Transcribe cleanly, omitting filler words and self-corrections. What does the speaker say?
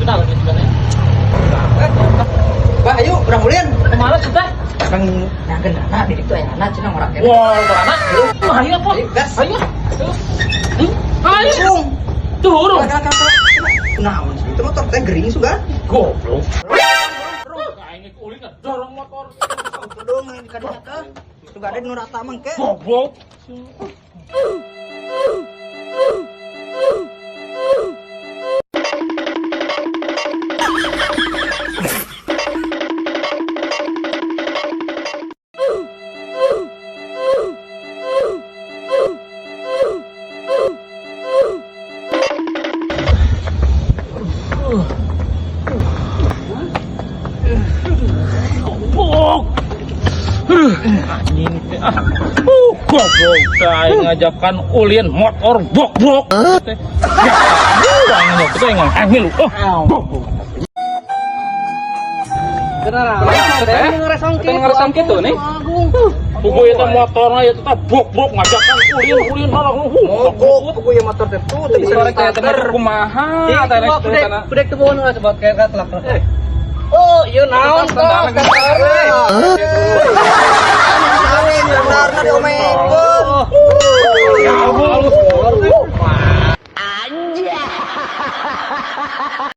Sendal gitu kan. Bah, ayo urang ulin. Kemana sih teh? Kang nyageun dana di ditu aya anak cenah ngorak keneh. Wah, kemana? Ayo apa? Ayo, gas. Ayo. Ayo. Urung. Turun. Kunaon sih itu motor teh gering sugan. Goblok. Aing ulin dorong motor. Dong yang dikadinya teh. Sugan ada nu rata mangke. Goblok. Goblok. Aduh, anjing teh ah. Goblok teh aing ngajakan ulin motor bok-bok. Teh. Ya, aing nyok teh aing lu. Oh, goblok. Ngeresong kitu nih. Pugu eta motorna ieu teh bok-bok ngajakan ulin-ulin malah Mogok pugu ieu motor teh tuh teu bisa Bisa di-starter. kumaha teh rek teh kana. Budek teu bohong sebab kayak telak. Oh, iya naon Standar. tos Standarna diomean.